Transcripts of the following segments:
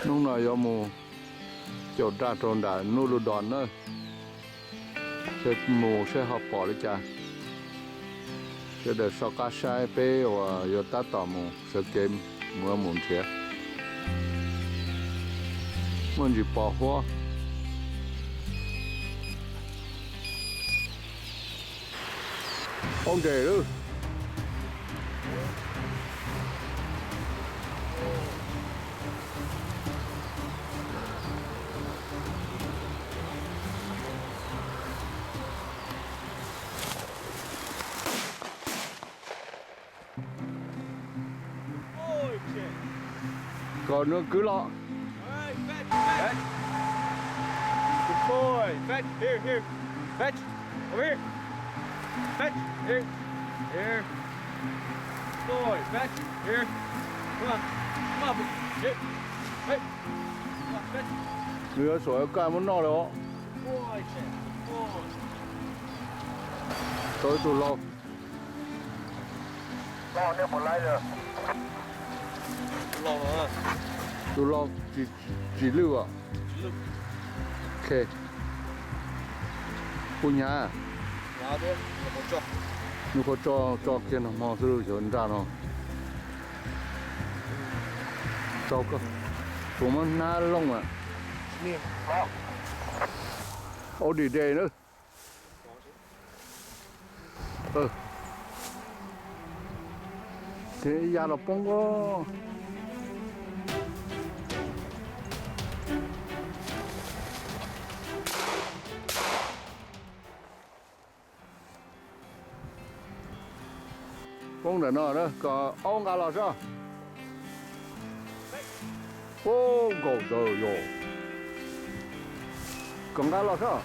Hnub no yuav mus caum raj rau nram Nub Lub Dos na, seb mus seb ho pom li cas. Sawv daws soj qab saib peb uas yuav tab tom mus sawv kev mus mus nrhiav. Muaj ntsis pos huab. Aub nres lawm. Kom nws kwv los. Good boy. Fetch. Here, here. Fetch. Over here. Fetch. Here. Here. Good boy. Fetch. Here. Come on. Come on. Here. Hey. Come on, fetch. Nws yuav suam koj muab noj lawm os. Good boy, Chad. Good boy. Tau ib tug lau. Tus lau tsis, tsis lwj os. Ok. Kuv hnyav. Nws qhuav tso, tso kiag nag hmo xwb xyov nraj no. Tso koj, kuv muab hnab looj a. Aub dim de na. Ces ya los poob ko. Poob ntawm no kom aub nqa los soj. Ub, nkaum tawm yom. Kom nqa los soj.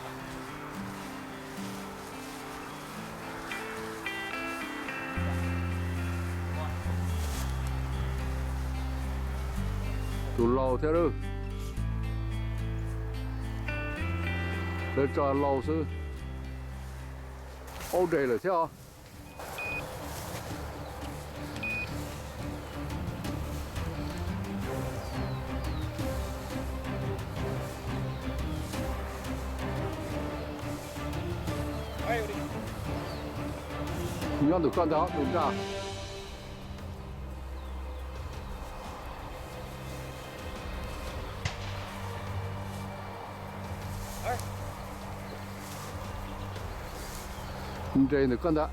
Tus lau thiab lawm. Lawv tso lau xwb. Aub nres lawm thiab os. Nyob ntawm koj ntag tus nraj. Nres ntawm koj ntag.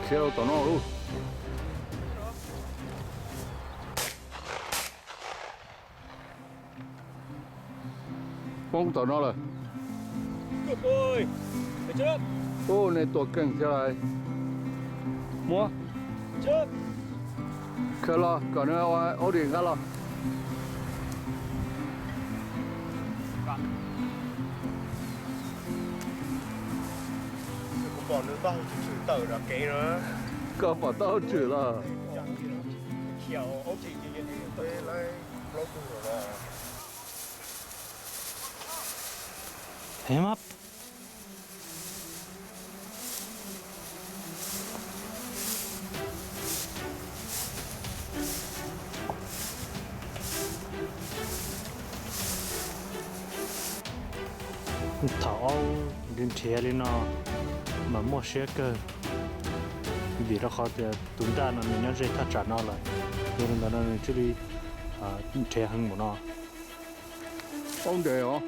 Khiav rau tom no lauj. Poob tom no lawm. Ub, nej tua keej thiab lauj. Muab. Khiav los kom nws ua aub dim nqa los. Koj pom taub hau tswm los. Thaum aub nrhiav li no mas muaj siab kawg, vim rau qhov tias tus nraj no nws nyob ze thaj tsam no lawm, yog li ntawd no nws thiaj li nrhiav heev npaum no. Aub nres os.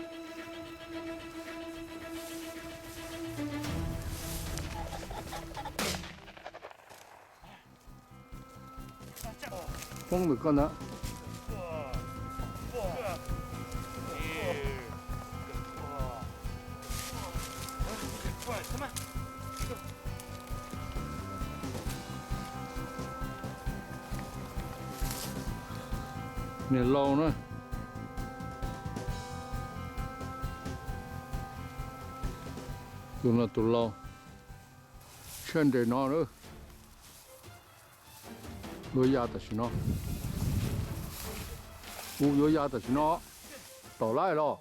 Poob ntawm koj ntag. Niag lau na. Tus no tus lau. Tshiab nres no na. Yuav ya tam sim no. Kuv yuav ya tam sim no. Tom lawm los.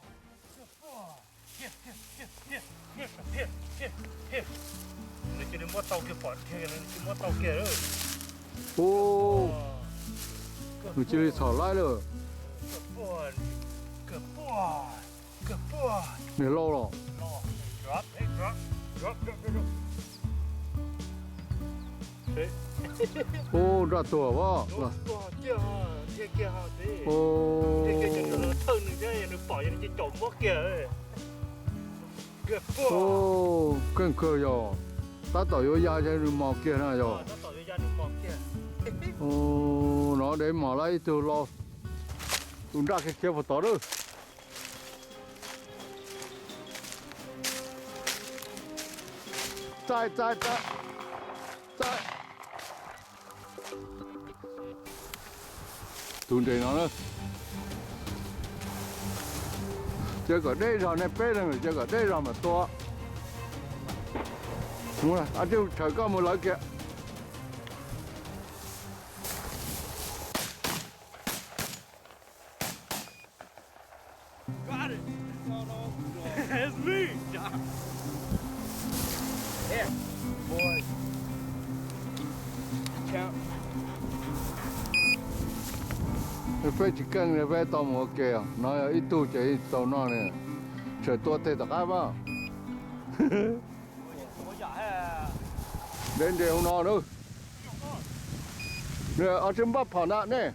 Muab tau kiag pom, tsis muab tau kiag. Ub, nws cia li txhom laib lawm. Niag laus los. Ub, nraj tuag as. Keej kawg yog, tab tom yuav ya nws mos kiag na yog. No dev mos lawm ib tug los. Tus nraj khiav khiav puag tod lawm. Txaij, txaij, txaij, txaij. Tus nres no na. Cia kom deb zog, nej peb leeg cia kom deb zog mam tua. Mus, tshawm koj mus lawv kiag. Peb tsis keej li, peb tau mus ua ke. No yog ib tug ces tau noj ne. Tshawm tua tes tom qab mas. Deb nres hauv no na. Ob tsi npaj phom ntag nej.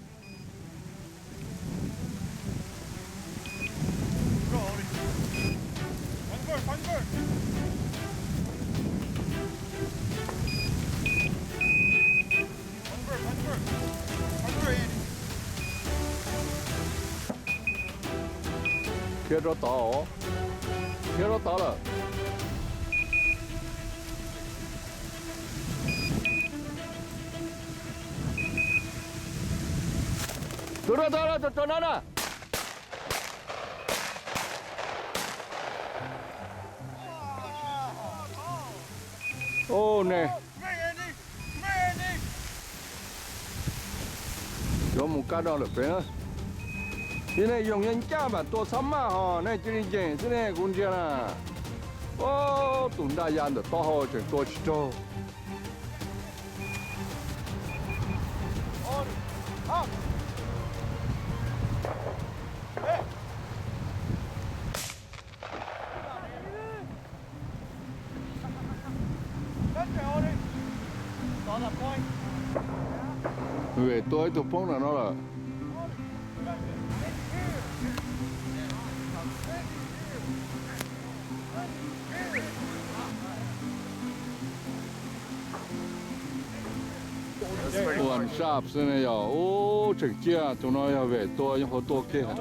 Khiav rau tod, khiav rau tod lawm. Tus rau tod, tus rau no na. Ub, nej yuav mus kab no lawm peb na. Yog nej yoog yeej ncaj mas tua txhob maj hos, nej cia li nyeem xwb ne, kuv ntsia na. Ub, tus nraj ya ntawm taub hau tseem tua tsis raug. Vem tua ib tug poob ntawm no lawm. Ua sab xwb ne yog. Ub, tseem ciaj, tus no yog Vem tua, yog qhov tua kiag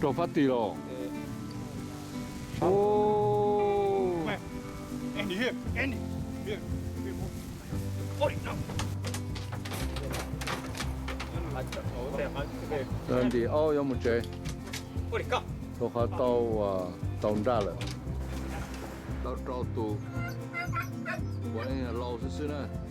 rau fab ti los. Ntim aub yuav mus tsev. Rau qhov tau, tau nraj lawm. Tau rau tus uas laus xwb xwb na.